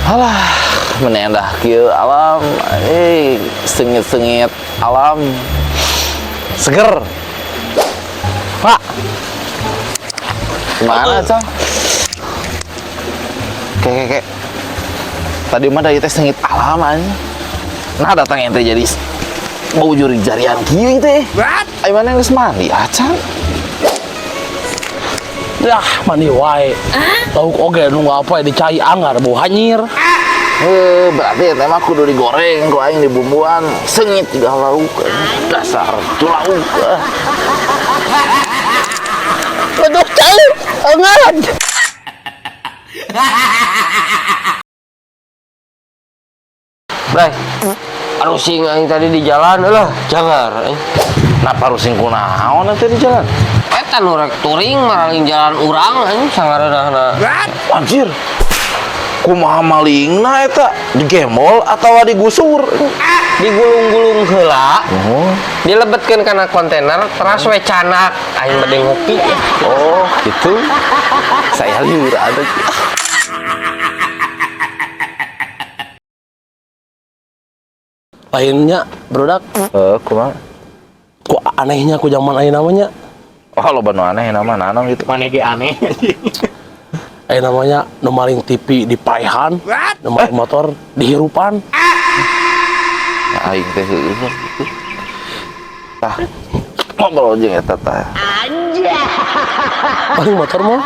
Alah, menendah kieu alam, sengit-sengit alam. Seger. Pak. Gimana, Cang? Kek, kek, kek. Tadi mah dari teh sengit alam aja. Nah, datang ente jadi bau jurig jarian kieu teh. Ayo mana geus mandi acan? Yah, mandi wae. Lauk oge nu apa di cai anggar bau hanyir. Eh, berarti eta mah kudu digoreng ku aing dibumbuan. Sengit juga lauk. Dasar tu lauk. Aduh, cai, anggar. Bray, aduh sing aing tadi di jalan lah, jangar aing. Napa rusing kunaon nanti di jalan? Eta nu rek touring maraling jalan urang aing sangareunahna. Anjir. Kumaha malingna eta? Digembol atawa digusur? Digulung-gulung heula, Oh, dilebetkeun kana kontainer, teras we canak aing bade ngopi. oh gitu. Saya liur ada. Lainnya, brodak, Eh, kumaha? ku anehnya ku zaman ayeuna namanya. Oh, loba nu aneh nama naon gitu. Mana ge aneh. Ayeuna namanya nu maling TV di paehan, nu maling motor dihirupan. Ya, aing teh heueuh gitu. Tah. Ngobrol jeung eta tah. Maling motor mah.